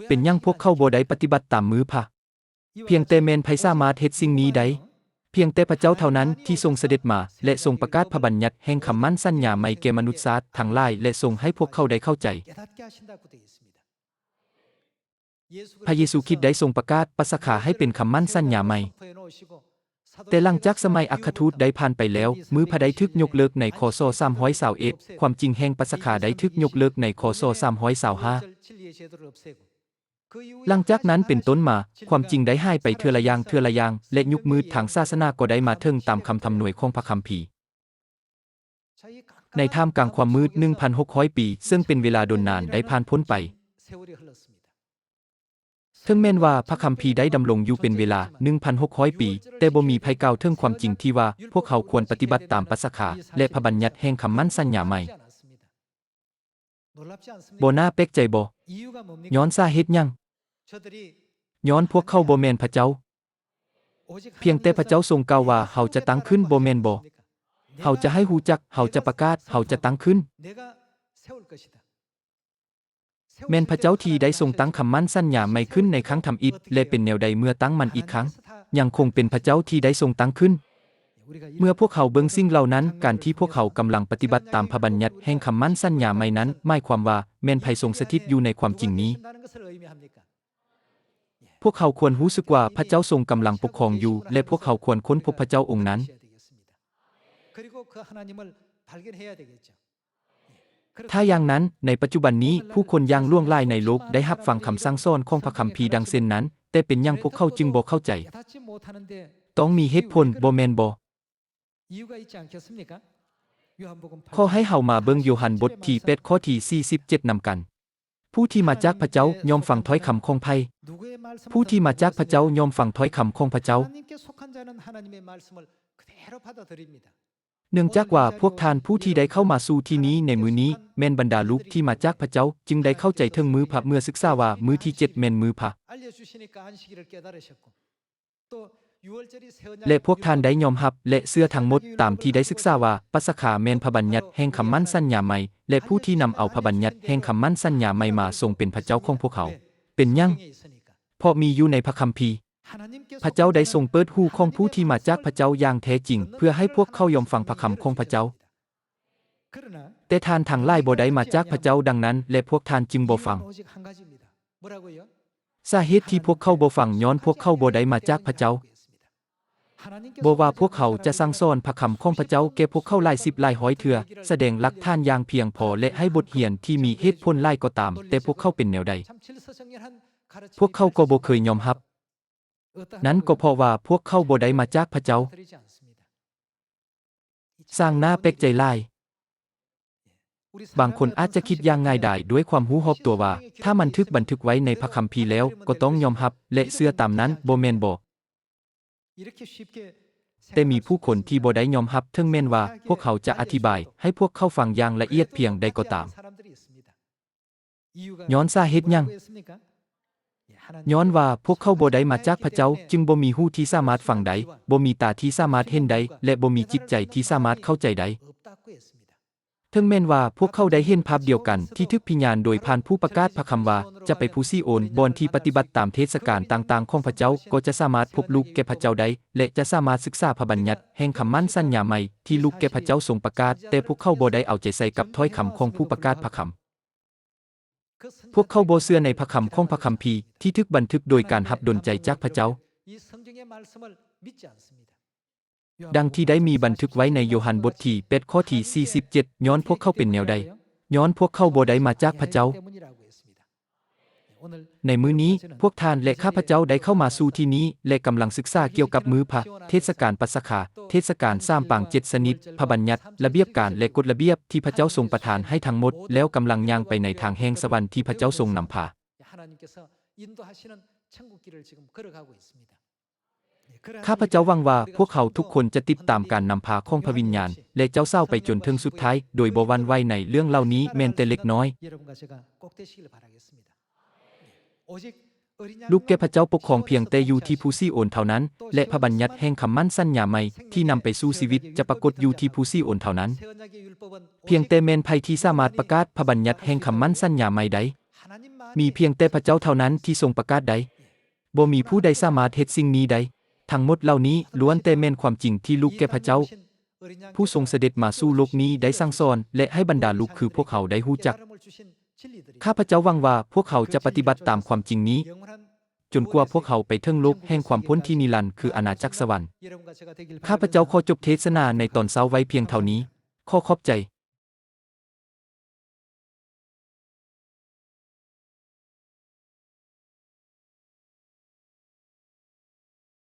ເປັນຫຍັງພວກເຂົາບໍ່ໄດ້ປະຕິບັດຕາມມື້ພະ? ພຽງແຕ່ແມ່ນໃຜສາມາດເຮັດສິ່ງນີ້ໄດ້? ພຽງແຕ່ພະເຈົ້າເທົ່ານັ້ນທີ່ຊົງສະເດັດມາ ແລະ ຊົງປະກາດພະບັນຍັດແຫ່ງຄຳໝັ້ນສັນຍາໃໝ່ແກ່ມະນຸດຊາດທັງຫຼາຍ ແລະ ຊົງໃຫ້ພວກເຂົາໄດ້ເຂົ້າໃຈ. ພະເຢຊູຄຣິດໄດ້ຊົງປະກາດປັດສະຄາໃຫ້ເປັນຄຳໝັ້ນສັນຍາໃໝ່. ແຕ່ຫຼັງຈາກສະໄໝອັກຄະທູດໄດ້ຜ່ານໄປແລ້ວ, ມື້ພະໄດ້ຖືກຍົກເລີກໃນ ຄ.ສ. ສາມຮ້ອຍຊາວເອັດ, ຄວາມຈິງແຫ່ງປັດສະຄາໄດ້ຖືກຍົກເລີກໃນ ຄ.ສ. ສາມຮ້ອຍຊາວຫ້າ. ຫຼັງຈາກນັ້ນເປັນຕົ້ນມາ, ຄວາມຈິງໄດ້ຫາຍໄປເທື່ອລະຢ່າງເທື່ອລະຢ່າງ ແລະ ຍຸກມືດທາງສາສະໜາກໍໄດ້ມາເຖິງຕາມຄຳທຳນວຍຂອງພະຄຳພີ. ໃນທ່າມກາງຄວາມມືດໜຶ່ງພັນຫົກຮ້ອຍປີ ເຊິ່ງເປັນເວລາດົນນານໄດ້ຜ່ານພົ້ນໄປ. ເຖິງແມ່ນວ່າພະຄຳພີໄດ້ດຳລົງຢູ່ເປັນເວລາໜຶ່ງພັນຫົກຮ້ອຍປີ, ແຕ່ບໍ່ມີໃຜກ່າວເຖິງຄວາມຈິງທີ່ວ່າພວກເຮົາຄວນປະຕິບັດຕາມປັດສະຄາ ແລະ ພະບັນຍັດແຫ່ງຄຳໝັ້ນສັນຍາໃໝ່. ບໍ່ໜ້າແປກໃຈບໍ? ຍ້ອນສາເຫດຫຍັງ? ຍ້ອນພວກເຂົາບໍ່ແມ່ນພະເຈົ້າ. ພຽງແຕ່ພະເຈົ້າຊົງກ່າວວ່າ, ເຮົາຈະຕັ້ງຂຶ້ນ, ບໍ່ແມ່ນບໍ? ເຮົາຈະໃຫ້ຮູ້ຈັກ, ເຮົາຈະປະກາດ, ເຮົາຈະຕັ້ງຂຶ້ນ. ແມ່ນພະເຈົ້າທີ່ໄດ້ຊົງຕັ້ງຄຳໝັ້ນສັນຍາໃໝ່ຂຶ້ນໃນຄັ້ງທຳອິດ, ແລະ ເປັນແນວໃດເມື່ອຕັ້ງມັນອີກຄັ້ງ? ຍັງຄົງເປັນພະເຈົ້າທີ່ໄດ້ຊົງຕັ້ງຂຶ້ນ. ເມື່ອພວກເຮົາເບິ່ງສິ່ງເຫຼົ່ານັ້ນ, ການທີ່ພວກເຮົາກຳລັງປະຕິບັດຕາມພະບັນຍັດແຫ່ງຄຳໝັ້ນສັນຍາໃໝ່ນັ້ນ, ໝາຍຄວາມວ່າແມ່ນໃຜຊົງສະຖິດຢູ່ໃນຄວາມຈິງນີ້? ພວກເຮົາຄວນຮູ້ສຶກວ່າພະເຈົ້າຊົງກຳລັງປົກຄອງຢູ່ ແລະ ພວກເຮົາຄວນຄົ້ນພົບພະເຈົ້າອົງນັ້ນ. ຖ້າຢ່າງນັ້ນ, ໃນປັດຈຸບັນນີ້, ຜູ້ຄົນຢ່າງຫຼວງຫຼາຍໃນໂລກໄດ້ຮັບຟັງຄຳສັ່ງສອນຂອງພະຄຳພີດັ່ງເຊັ່ນນັ້ນ, ແຕ່ເປັນຫຍັງພວກເຂົາຈຶ່ງບໍ່ເຂົ້າໃຈ? ຕ້ອງມີເຫດຜົນ, ບໍ່ແມ່ນບໍ? ຂໍໃຫ້ເຮົາມາເບິ່ງໂຢຮັນບົດທີແປດ ຂໍ້ທີສີ່ສິບເຈັດນຳກັນ. ຜູ້ທີ່ມາຈາກພະເຈົ້າຍ່ອມຟັງຖ້ອຍຄຳຂອງໃຜ? ຜູ້ທີ່ມາຈາກພະເຈົ້າຍ່ອມຟັງຖ້ອຍຄຳຂອງພະເຈົ້າ. ເນື່ອງຈາກວ່າພວກທ່ານຜູ້ທີ່ໄດ້ເຂົ້າມາສູ່ທີ່ນີ້ໃນມື້ນີ້ ແມ່ນບັນດາລູກທີ່ມາຈາກພະເຈົ້າ, ຈຶ່ງໄດ້ເຂົ້າໃຈເຖິງມື້ພະເມື່ອສຶກສາວ່າມື້ທີເຈັດແມ່ນມື້ພະ. ແລະ ພວກທ່ານໄດ້ຍອມຮັບ ແລະ ເຊື່ອທັງໝົດຕາມທີ່ໄດ້ສຶກສາວ່າ ປັດສະຄາແມ່ນພະບັນຍັດແຫ່ງຄຳໝັ້ນສັນຍາໃໝ່ ແລະ ຜູ້ທີ່ນຳເອົາພະບັນຍັດແຫ່ງຄຳໝັ້ນສັນຍາໃໝ່ມາຊົງເປັນພະເຈົ້າຂອງພວກເຮົາ. ເປັນຫຍັງ? ເພາະມີຢູ່ໃນພະຄຳພີ. ພະເຈົ້າໄດ້ຊົງເປີດຫູຂອງຜູ້ທີ່ມາຈາກພະເຈົ້າຢ່າງແທ້ຈິງ ເພື່ອໃຫ້ພວກເຂົາຍອມຟັງພະຄຳຂອງພະເຈົ້າ. ແຕ່ທ່ານທັງຫຼາຍບໍ່ໄດ້ມາຈາກພະເຈົ້າ, ດັ່ງນັ້ນແຫຼະພວກທ່ານຈຶ່ງບໍ່ຟັງ. ສາເຫດທີ່ພວກເຂົາບໍ່ຟັງ ຍ້ອນພວກເຂົາບໍ່ໄດ້ມາຈາກພະເຈົ້າ. ບໍ່ວ່າພວກເຮົາຈະສັ່ງສອນພະຄຳຂອງພະເຈົ້າແກ່ພວກເຂົາຫຼາຍສິບຫຼາຍຮ້ອຍເທື່ອ, ສະແດງຫຼັກຖານຢ່າງພຽງພໍ ແລະ ໃຫ້ບົດຮຽນທີ່ມີເຫດຜົນຫຼາຍກໍຕາມ, ແຕ່ພວກເຂົາເປັນແນວໃດ? ພວກເຂົາກໍບໍ່ເຄີຍຍອມຮັບ. ນັ້ນກໍເພາະວ່າພວກເຂົາບໍ່ໄດ້ມາຈາກພະເຈົ້າ. ຊ່າງໜ້າແປກໃຈຫຼາຍ. ບາງຄົນອາດຈະຄິດຢ່າງງ່າຍດາຍດ້ວຍຄວາມຮູ້ຮອບຕົວວ່າ ຖ້າມັນຖືກບັນທຶກໄວ້ໃນພະຄຳພີແລ້ວ ກໍຕ້ອງຍອມຮັບ ແລະ ເຊື່ອຕາມນັ້ນ, ບໍ່ແມ່ນບໍ? ແຕ່ມີຜູ້ຄົນທີ່ບໍ່ໄດ້ຍອມຮັບ, ເຖິງແມ່ນວ່າພວກເຮົາຈະອະທິບາຍໃຫ້ພວກເຂົາຟັງຢ່າງລະອຽດພຽງໃດກໍຕາມ. ຍ້ອນສາເຫດຫຍັງ? ຍ້ອນວ່າພວກເຂົາບໍ່ໄດ້ມາຈາກພະເຈົ້າ, ຈຶ່ງບໍ່ມີຫູທີ່ສາມາດຟັງໄດ້, ບໍ່ມີຕາທີ່ສາມາດເຫັນໄດ້, ແລະ ບໍ່ມີຈິດໃຈທີ່ສາມາດເຂົ້າໃຈໄດ້. ເຖິງແມ່ນວ່າພວກເຂົາໄດ້ເຫັນພາບດຽວກັນທີ່ຖືກພິຍານໂດຍຜ່ານຜູ້ປະກາດພະຄຳວ່າ ຈະໄປພູຊີໂອນ, ບ່ອນທີ່ປະຕິບັດຕາມເທດສະການຕ່າງໆຂອງພະເຈົ້າ, ກໍຈະສາມາດພົບລູກແກ່ພະເຈົ້າໄດ້ ແລະ ຈະສາມາດສຶກສາພະບັນຍັດແຫ່ງຄຳໝັ້ນສັນຍາໃໝ່ທີ່ລູກແກ່ພະເຈົ້າຊົງປະກາດ, ແຕ່ພວກເຂົາບໍ່ໄດ້ເອົາໃຈໃສ່ກັບຖ້ອຍຄຳຂອງຜູ້ປະກາດພະຄຳ. ພວກເຂົາບໍ່ເຊື່ອໃນພະຄຳຂອງພະຄຳພີທີ່ຖືກບັນທຶກໂດຍການຮັບດົນໃຈຈາກພະເຈົ້າ. ດັ່ງທີ່ໄດ້ມີບັນທຶກໄວ້ໃນໂຍຮັນບົດທີແປດ ຂໍ້ທີສີ່ສິບເຈັດ ຍ້ອນພວກເຂົາເປັນແນວໃດ? ຍ້ອນພວກເຂົາບໍ່ໄດ້ມາຈາກພະເຈົ້າ. ໃນມື້ນີ້, ພວກທ່ານ ແລະ ຂ້າພະເຈົ້າໄດ້ເຂົ້າມາສູ່ທີ່ນີ້ ແລະ ກຳລັງສຶກສາກ່ຽວກັບມື້ພະ, ເທດສະການປັດສະຄາ, ເທດສະການສາມປາງເຈັດຊະນິດ, ພະບັນຍັດ, ລະບຽບການ ແລະ ກົດລະບຽບທີ່ພະເຈົ້າຊົງປະທານໃຫ້ທັງໝົດ, ແລ້ວກຳລັງຍ່າງໄປໃນທາງແຫ່ງສະຫວັນທີ່ພະເຈົ້າຊົງນຳພາ. ຂ້າພະເຈົ້າຫວັງວ່າພວກເຮົາທຸກຄົນຈະຕິດຕາມການນຳພາຂອງພະວິນຍານ ແລະ ເຈົ້າສາວໄປຈົນເຖິງສຸດທ້າຍ ໂດຍບໍ່ຫວັ່ນໄຫວໃນເລື່ອງເຫຼົ່ານີ້ແມ່ນແຕ່ເລັກນ້ອຍ. ລູກແກ່ພະເຈົ້າປົກຄອງພຽງແຕ່ຢູ່ທີ່ພູຊີໂອນເທົ່ານັ້ນ ແລະ ພະບັນຍັດແຫ່ງຄຳໝັ້ນສັນຍາໃໝ່ທີ່ນຳໄປສູ່ຊີວິດຈະປາກົດຢູ່ທີ່ພູຊີໂອນເທົ່ານັ້ນ. ພຽງແຕ່ແມ່ນໃຜທີ່ສາມາດປະກາດພະບັນຍັດແຫ່ງຄຳໝັ້ນສັນຍາໃໝ່ໄດ້? ມີພຽງແຕ່ພະເຈົ້າເທົ່ານັ້ນທີ່ຊົງປະກາດໄດ້. ບໍ່ມີຜູ້ໃດສາມາດເຮັດສິ່ງນີ້ໄດ້. ທັງໝົດເຫຼົ່ານີ້ລ້ວນແຕ່ແມ່ນຄວາມຈິງທີ່ລູກແກ່ພະເຈົ້າ ຜູ້ຊົງສະເດັດມາສູ່ໂລກນີ້ໄດ້ສັ່ງສອນ ແລະ ໃຫ້ບັນດາລູກຄືພວກເຮົາໄດ້ຮູ້ຈັກ. ຂ້າພະເຈົ້າຫວັງວ່າພວກເຮົາຈະປະຕິບັດຕາມຄວາມຈິງນີ້ ຈົນກວ່າພວກເຮົາໄປເຖິງໂລກແຫ່ງຄວາມພົ້ນທີ່ນິລັນ ຄືອານາຈັກສະຫວັນ. ຂ້າພະເຈົ້າຂໍຈົບເທດສະໜາໃນຕອນເຊົ້າໄວ້ພຽງເທົ່ານີ້. ຂໍຂອບໃຈ.